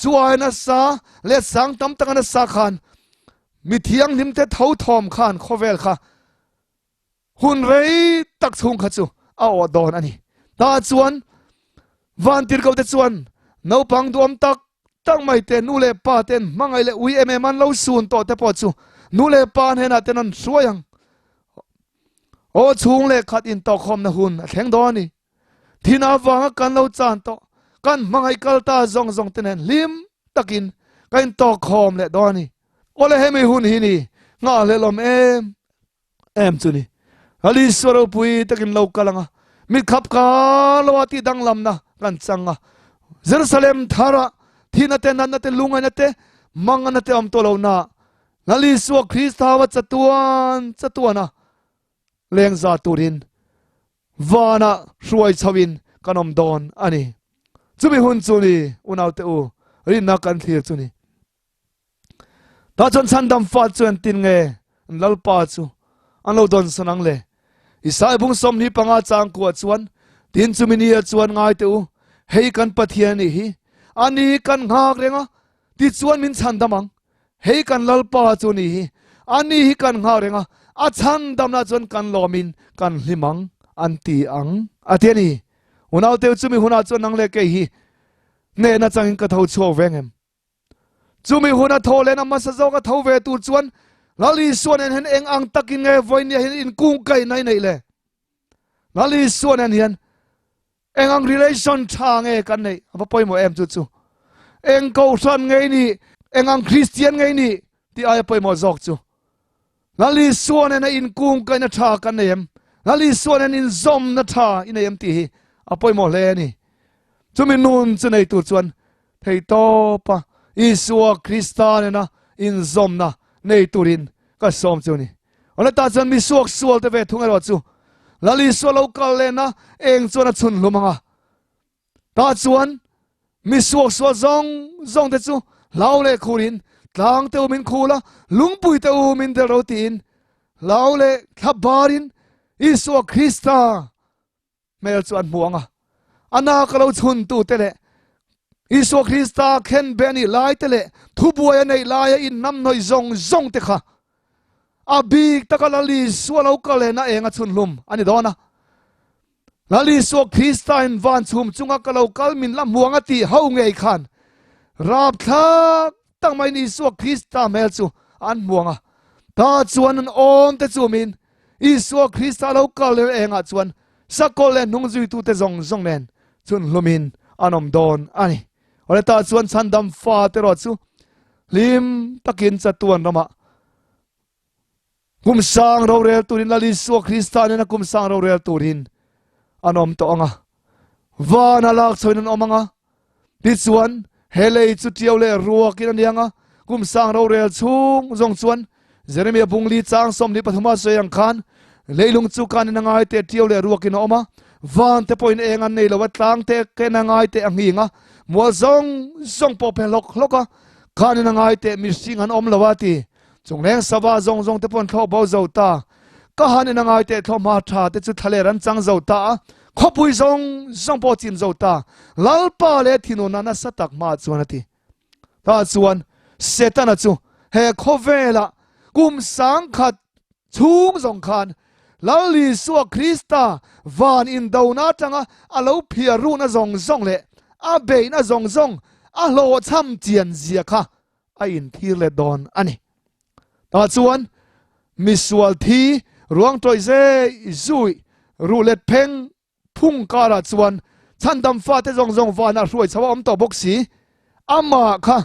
S1: chuai nasa leh sang tam taka nasa khan mi thianghlim te tho thawm khan khawvel kha hun rei tak chhung kha chu a awh dawn a ni. Tah chuan vantirhkoh te chuan naupang duhawm tak tak mai te nu leh pa ten hmangaih leh ui em em an lo sun tawh te pawh chu nu leh pa hnenah ten an hruai ang. Aw chhung leh khat intawhkhawmna hun a thleng dawn a ni. Thin avanga kan lo chan tawh kan hmangaih kal ta zawng zawng te nen hlim takin kan intawhkhawm leh dawn a ni. Awle hemi hun hi ni nghahhlelawm em em chu ni. Ali Isua ropui takin lo kal ang a, mit khap kar lo a tih danglamna kan chang a. Jerusalem thara thihna te, natna te, lungaina te, mangana te awm tawh lo na Lal Isua Krista va chatuan chatuana lengza turin vana hruai chhoin kan awm dawn a ni. Chumi hun chu ni unaute u rinna kan thlir chu ni. Tah chuan chhandam fa chu entin nge an Lalpa chu an lo dawn sawn ang le? Isai bung 25 chang kuah chuan, Tin chumi ni ah chuan ngai teh u, hei kan Pathian nih hi, ani kan nghak reng a, tichuan min chhandam ang. Hei kan Lalpa chu nih hi, ani hi kan nghak reng a, a chhandamna chuan kan lawmin kan hlim ang, an ti ang, a ti a ni. Unaute u, chumi hunah chuan nang leh kei hi hnehna changin ka tho chhuak veng em? Chumi hun a thaw len a hmasa zawk a tho ve tur chuan Lal Isua nen hian eng ang takin nge vawinia hian inkungkaihna i neih le? Lal Isua nen hian eng ang relation tha nge kan neih? A va pawimawh em chu chu. Eng kohhran nge i nih? Eng ang Kristian nge i nih? Tih aia pawimawh zawk chu Lal Isua nena inkungkaihna tha kan nei em? Lal Isua nen inzawmna tha i nei em tih hi a pawimawh hle a ni. Chumi nun chu nei tur chuan theihtawpa Isua Krista nena inzawmna nei turin ka sawm chu a ni. Awle tah chuan mi suak sual te ve thung erawh chu Lal Isua lo kal lehna eng chuan a chhun hlum ang a. Tah chuan mi suaksual zawng zawng te chu hlau leh khurin tlang te u min khul a, lungpui te u min del ro tiin hlau leh thla barin Isua Krista hmel chu an hmu ang a. A na ka lo chhun tu te leh Isua Krista khen be a nih lai te leh thubuai a neih laia innamhnawih zawng zawng te kha a bik taka Lal Isua lo kal lehna eng a chhun hlum a ni dawn a. Lal Isua Krista in van chhum chunga ka lo kal min la hmuang a tih ho ngei khan rapthlak tak maiin Isua Krista hmel chu an hmuang a. Ta chuan an awm te chu min Isua Krista lo kal leh engah chuan sakawlh leh hnung zuitute zawng zawng nen chhun hlumin an awm dawn a ni. Awle ta chuan chhandam fa te erawh chu hlim takin chatuan ramah Kum sang rorel turin Lal Isua Krista nena kum sang rorel turin an awm tawh ang a. Van a lak chhoin an awm ang a. Tichuan, he lei chu tiau leh ruakin a ni ang a. Kum sang rorel chhung zawng chuan Jeremia bungli chang 23 a sawi ang khan leilung chu kanin a ngai teh tiau leh ruakin a awm a. Van te pawhin eng an nei lo a, tlang te ken a ngai teh a nghing a, mual zawng zawng pawh phe hlawk hlawk a, kanin a ngai teh mihring an awm lo a ti. Chungleng sava zawng zawng te pawh an thlawh bo zo ta. Ka han in a ngai teh thlawh hma tha te chu thla ler an chang zo ta a, khawpui zawng zawng pawh a chim zo ta. Lalpa leh thinurna nasa tak hmaah chuan a ti. Tah chuan Setana chu he khawvelah kum 10,000 chhung zawng khan Lal Isua Krista van indona atanga a lo phiar ruhna zawng zawng leh a beihna zawng zawng a hlawhchham chian zia kha a inthir let dawn a ni. Tah chuan misual thi ruang tawih zei zui ruh let pheng phung karah chuan chhandam fate zawng zawng vanah hruai chho a awm tawh bawk si. Amah kha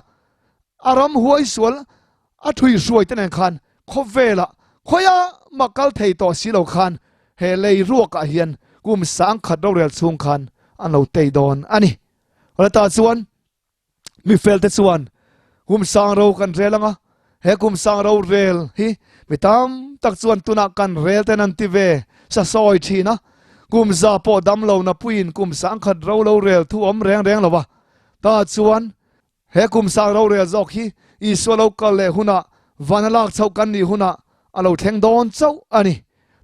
S1: a ram huai sual a thui hruai te nen khan khawvelah khawiah mah kal thei tawh si lo khan he lei ruakah hian kum 10,000 rorel chhung khan an lo tei dawn a ni. Tah chuan Mi felte chuan kum sang ro kan rel ang a, he kum sang ro rel hi mi tam tak chuan tunah kan rel ten an ti ve sa sawi thin a, kum za pawh dam lo na puiin kum 10,000 ro lo rel thu awm reng reng lo va. Tah chuan he kum sang ro rel zawk hi Isua lo kal leh hunah van a lak chhoh kan nih hunah a lo thleng dawn chauh a ni.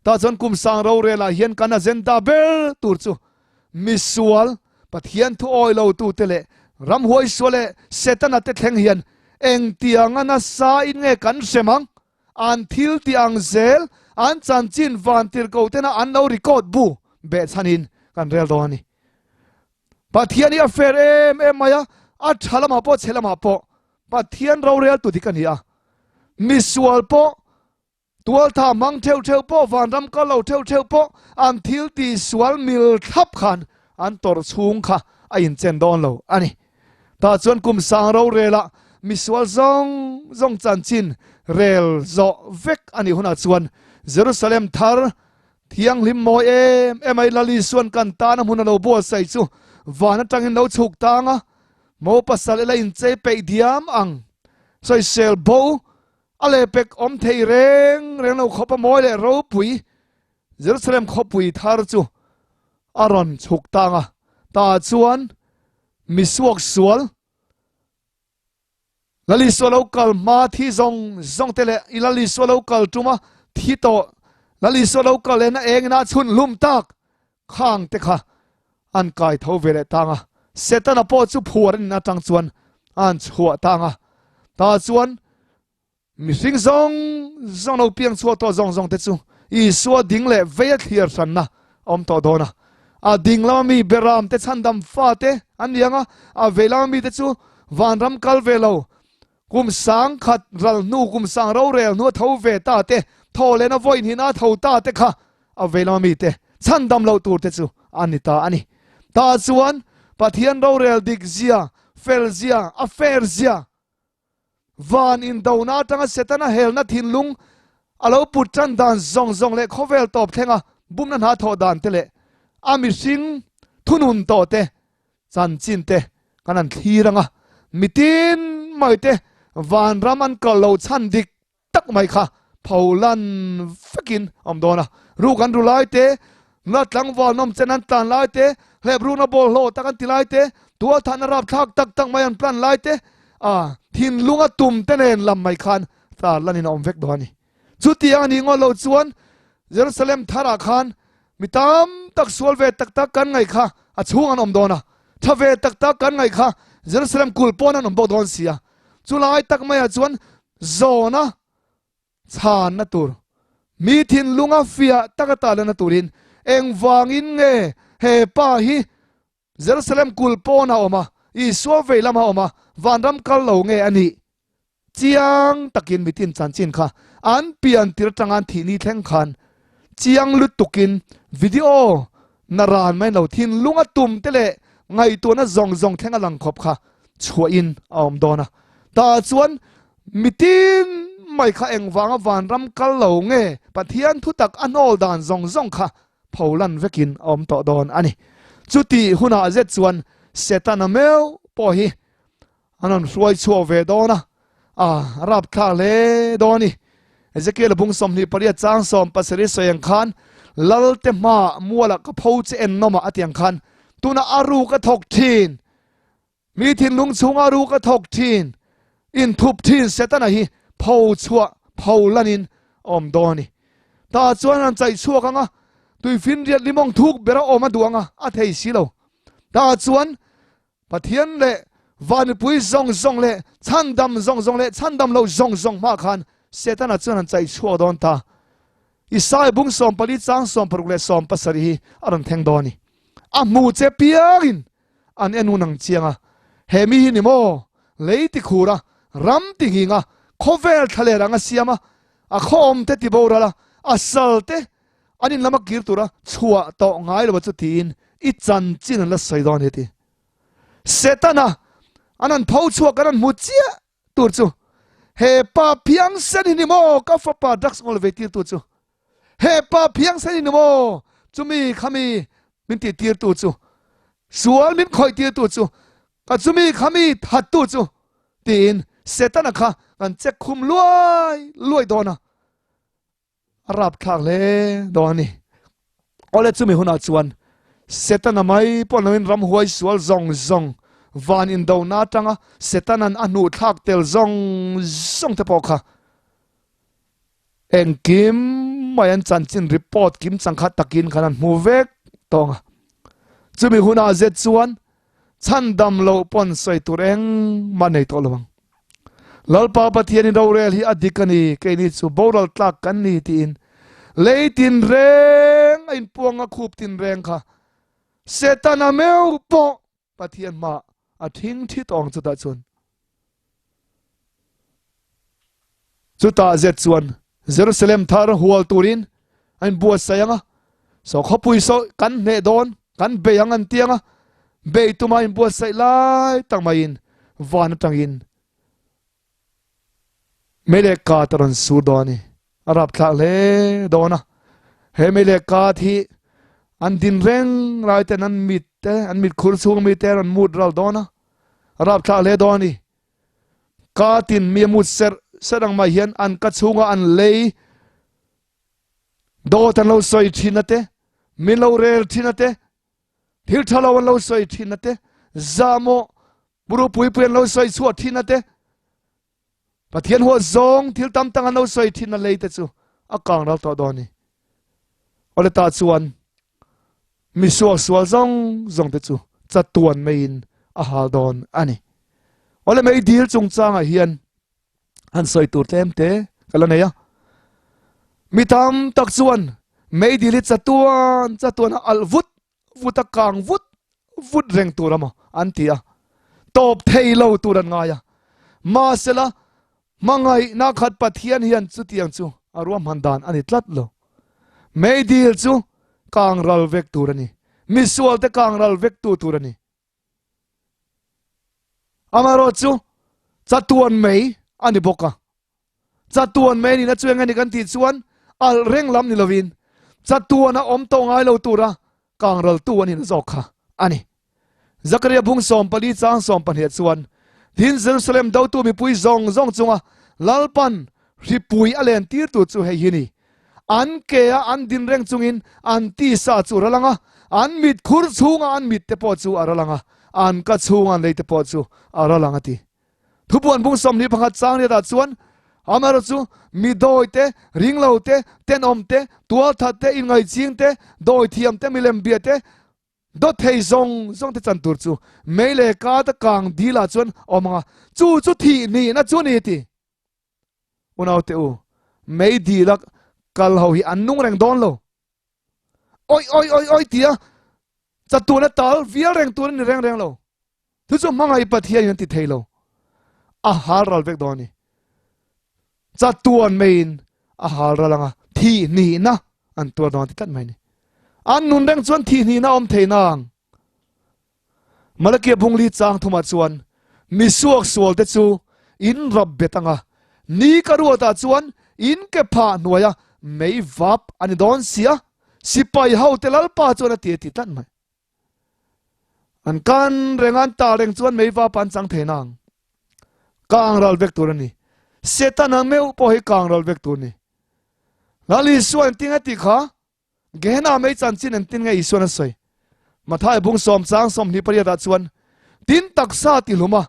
S1: Tah chuan kum sang ro relah hian kan agenda ber tur chu Misual, Pathian thu awi lo tute leh ramhuai sual leh Setana te thleng hian engtianga nasa in nge kan hrem ang? An thil tih ang zel, an chanchin vantirhkoh tena an lo record bu behchhanin kan rel dawn a ni. Pathian hi a fair em em mai a, a tha lamah pawh chhe lamah pawh Pathian rorel tu dik a ni a. Misual pawh Tualtha hmang theuh theuh pawh, vanram kal lo theuh theuh pawh an thil tih sual mil thlap khan an tawrh chhung kha a inchen dawn lo a ni. Tah chuan kum sang rorelah misual zawng zawng chanchin rel zawh vek a nih hunah chuan Jerusalem thar thianghlim mawi em em ai Lal Isuan kan tana hmun a lo buatsaih chu van atangin lo chhuk tang a, mo pasal ila inchei peih diam ang sawisel bo A lehpek awm thei reng reng lo khawp a mawi leh ropui Jerusalem khawpui thar chu a rawn chhuk tang a, tah chuan mi suak sual Lal Isua lo kal hma thi zawng zawng te leh i Lal Isua lo kal tuma thi tawh Lal Isua lo kal lehna engin a chhun hlum tak khang te kha an kai tho ve leh tang a, Setana pawh chu phuar in atang chuan an chhuah tang a, tah chuan mihring zawng zawng lo piang chhuak tawh zawng zawng te chu Isua ding leh vei a thlir hranna a awm tawh dawn a, a ding lama mi Beram te chhandam fa te an ni ang a, a vei lama mi te chu vanram kal ve lo kum 10,000 ral hnu kum sang rorel hnu a tho ve ta te, thaw lehna vawiin hina a tho ta te kha a vei lama mite chhandam loh tur te chu an ni ta a ni. Tah chuan Pathian rorel dik zia, fel zia, a fair zia, van indona atanga Setana helna thinlung a lo put tan dan zawng zawng leh khawvel tawp thlenga bumna hna thawh dan te leh a mihring thunun tawh te chanchin te kan han thlir anga mitin mai te vanram an kal lo chhan dik tak mai kha pholan vekin a awm dawn a. Ruk an ru lai te, nula tlangval nawm chen an tlan lai te, hlep rukna bawlhhlawh tak an ti lai te, tualthahna rapthlak tak tak mai an plan lai te, a thinlunga tum te nen lam mai khan tar lanin a awm vek dawn a ni. Chutiang a nih ngawt loh chuan Jerusalem tharah khan mi tam tak sual ve tak tak kan ngaih kha a chhung an awm dawn a, tha ve tak tak kan ngaih kha Jerusalem kulh pawn an awm bawk dawn si a. Chulai tak maiah chuan zawna chhanna tur, mi thinlunga fiah taka talana turin engvangin nge he pa hi Jerusalem kulh pawn a awm a, Isua vei lama awm a, vanram kal lo nge a nih? Chiang takin mitin chanchin kha an pian tir atanga an thih ni thleng khan chiang lutukin video na ran mai lo thinlunga tum te leh ngaihtuahna zawng zawng thleng a lang khawp kha chhuahin a awm dawn a. Tah chuan mitin mai kha engvanga vanram kal lo nge Pathian thutak a hnawl dan zawng zawng kha pholan vekin a awm tawh dawn a ni. Chutih hunah zet chuan Setana meuh pawh hi an rawn hruai chhuak ve dawn a, a rapthlak hle dawn a ni. Ezekiel bung 28 chang 17 sawi ang khan, Lalte hmaah mualah ka pho che en nawmah a ti ang khan, tunah a ruk a thawk thin, mi thinlung chhunga a ruk a thawk thin, inthup thin Setana hi pho chhuah pho lanin a awm dawn a ni. Tah chuan an chaih chhuak ang a, tuifinriat limawng thuk bera awm a duh ang a, a thei si lo. Tah chuan Pathian leh van mipui zawng zawng leh chhandam zawng zawng leh chhandam lo zawng zawng hma khan Setana chuan han chaih chhuak dawn ta. Isaiah bung 14 chang 16 leh 17 hi a rawn thleng dawn a ni. A hmu che piangin an en hun ang chiang a, he mi hi ni maw? Lei ti khur a, ram ti nghing a, khawvel thlaler ang a siam a, a khawm te ti boral a, a sal te an in lama kir tura chhuah tawh ngai lo a chu tiin i chanchin an la sawi dawn a ni ti. Setana an han pho chhuak kan han hmu chiah tur chu he pa phiangsen hi ni maw ka fapa drugs ngawl ve tir tu chu he pa phiangsen hi ni maw chumi khami min tih tir tu chu sual min khawih tir tu chu ka chumi khami that tu chu tiin Setana kha kan check khum luai luai dawn a. A rapthlak hle dawn a ni. Awle chumi hunah chuan Setana mai pawh loin ramhuai sual zawng zawng van indona atanga Setanan a hnuhthlak tel zawng zawng te pawh kha engkim mai an chanchin report kim changkhat takin khan an hmu vek tawng a. Chumi hunah zet chuan Chhandam loh pawn sawi tur engmah nei tawh lo ang. Lalpa Pathianin rorel hi a dik a ni, keini chu boral tlak kan ni tiin lei tinreng a inpuang a khup tinreng kha Setana meuh pawh Pathian hmaah a thing thi tawh ang chutah chuan. Chutah zet chuan Jerusalem thar hual turin a inbuatsaih ang a, saw khawpui saw kan hneh dawn, kan bei ang an ti ang a, bei tuma inbuatsaih lai tak maiin van atangin mei leh kat a rawn sur dawn a ni. A rapthlak hle dawn a, he mei leh kat hi an din reng lai ten an mit te, an mit khur chhung mi te a rawn mut ral dawn a, a rapthlak hle dawn a ni. Ka tin mi a mut serh serh ang mai hian an ka chhunga an lei dawt an lo sawi thin a te, min lo rel thin a te, thil tha lo an lo sawi thin a te, zahmawh buru pui pui an lo sawi chhuah thin a te, Pathian huat zawng thil tam tak an lo sawi thin a lei te chu a kang ral tawh dawn a ni. Awle tah chuan mi suak sual zawng zawng te chu chatuan meiin a hal dawn a ni. Awle mei dil chungchangah hian han sawi tur tlem te ka la nei a. Mi tam tak chuan mei dil hi chatuan chatuan a alh vut vut a kang vut vut reng tur a maw an ti a, tawp thei lo tur an ngai a. Mahsela, hmangaihna khat Pathian hian chutiang chu a ruahman dan a ni tlat lo. Meidil chu kang ral vek tur a ni. Misualte kang ral vek tu tur a ni. Amaherawhchu, chatuan mei a ni bawk a. Chatuan mei nihna chu eng a ni kan tih chuan alh reng lam ni lovin chatuana awm tawh ngai lo tura kangraltu a nihna zawk kha a ni. Zakaria bung 14 chang 12 chuan, Tin, Jerusalem dotu mipui zawng zawng chunga Lalpan hripui a len tirtu chu hei hi ni, An ke a an din reng chungin an tisa chu a ral ang a, an mit khur chhunga an mit te pawh chu a ral ang a, an ka chhunga an lei te pawh chu a ral ang a ti. Thupuan bung 21 chang riatah chuan, Amaherawh chu mi dawi te, ringlo te, tenawm te, tualthat te, inngaihching te, dawithiam te, milem bia te, dawt thei zawng zawng te chan tur chu mei leh kata kang dil ah chuan a awm ang a, chu chu thih nihna chu a ni a ti. Unaute u, mei dil a kal ho hi an nung reng dawn lo. Oi oi oi oi tia chatuan a tal vial reng tur a ni reng reng lo. Chu chu hmangaih Pathian in an ti thei lo. A hal ral vek dawn a ni. Chatuan meiin a hal ral anga thih hnihna an tuar dawn a ti tlat mai a ni. An nun reng chuan thih hnihna a awm thei nang. Malakia bungli chang thumah chuan mi suak sual te chu in rap bet anga ni ka ruatah chuan in ke phah hnuaia mei vap a ni dawn sia sipai ho te lalpa chuan a ti a ti tlat mai. An kan reng an ta reng chuan mei vap an chang thei nang. Kang ral vek tur a ni. Setana meuh pawh hi kang ral vek tur a ni. Lal Isua engtin nge tih kha Gehenna mei chanchin engtin nge Isuan a sawi? Mathai bung sawm chang 28 ah chuan, Tin taksa tihlum a,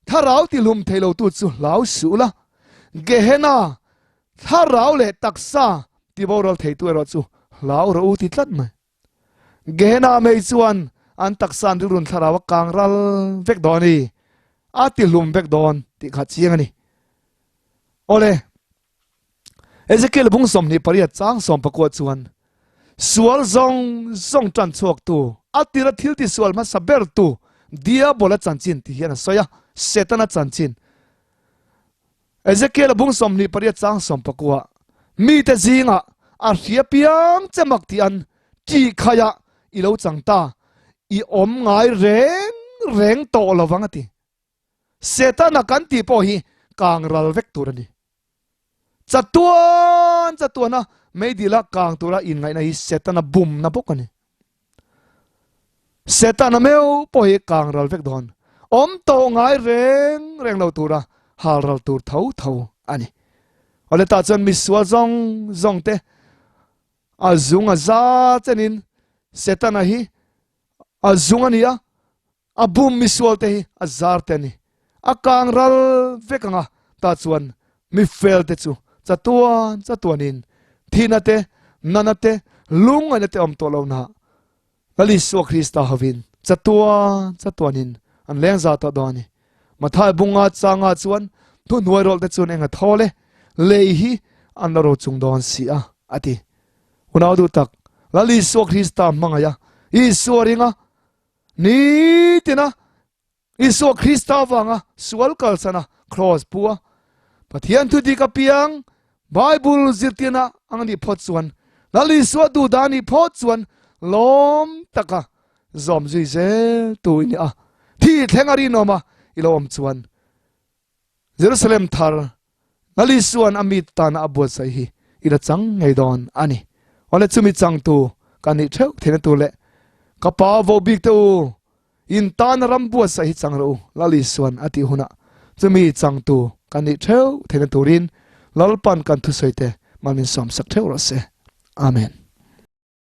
S1: thlarau tihlum thei lo tu chu hlau suh la. Gehenna thlarau leh taksa tiboral thei tu erawh chu hlau rawh u ti tlat mai. Gehenna mei chuan an taksa an rilrun thlarau a kang ral vek dawn i, a tihlum vek dawn tih kha chiang a ni. Awle, Ezekiel bung 28 chang 19 chuan sual zawng zawng tan chhuaktu a tira thil ti sual hmasa bertu Diabola chanchin tih hian a sawi a, Setana chanchin. Ezekiel bung 28 chang 19 mite zingah a hria piang che mak tih an tih khaiah i lo chang ta, i awm ngai reng reng tawh lo vang a ti. Setana kan tih pawh hi kang ral vek tur a ni. Chatuan chatuana meidila kang tura inngaihna hi Setana bumna bawk a ni. Setana meu pawh hi kang ral vek dawn. Awm tawh ngai reng reng lo tura hal ral tur tho tho a ni. Awle tah chuan misual zawng zawng te a zung a za chenin Setana hi a zung a ni a, A bum misual te hi a zar te a ni. A kang ral vek ang a, tah chuan mi fel te chu chatuan chatuanin thihna te, nana te, lungngaihna te awm tawh lohna Lal Isua Krista hovin chatuan chatuanin an leng za tawh dawn a ni. Mathai bunga changa chuan thuhnuai rawlh te chuan eng a thawl e, lei hi an la ro chung dawn si a, a ti. Unau duh tak, Lal Isua Krista hmangaih a, Isua ringa Nitina Isua Krista avanga sual kalsana kraws pu a, Pathian thu dik apiang Bible zirtirna ang nih phawt chuan, Lal Isua duhdah nih phawt chuan lawm taka zawm zui zel tu i ni a. Thi thleng a rinawm a i lo awm chuan Jerusalem thar Lal Isua'n a mi tana a buatsaih hi i la chang ngei dawn a ni. Awle chumi changtu ka nih theuh theihna tur leh ka pa vo bik te u, in tana ram buatsaih hi chang rawh u, Lal Isua'n a tih hunah chumi changtu ka nih theuh theihna turin Lalpan kan thusawi te mal min sawmsak theuh rawh se. Amen.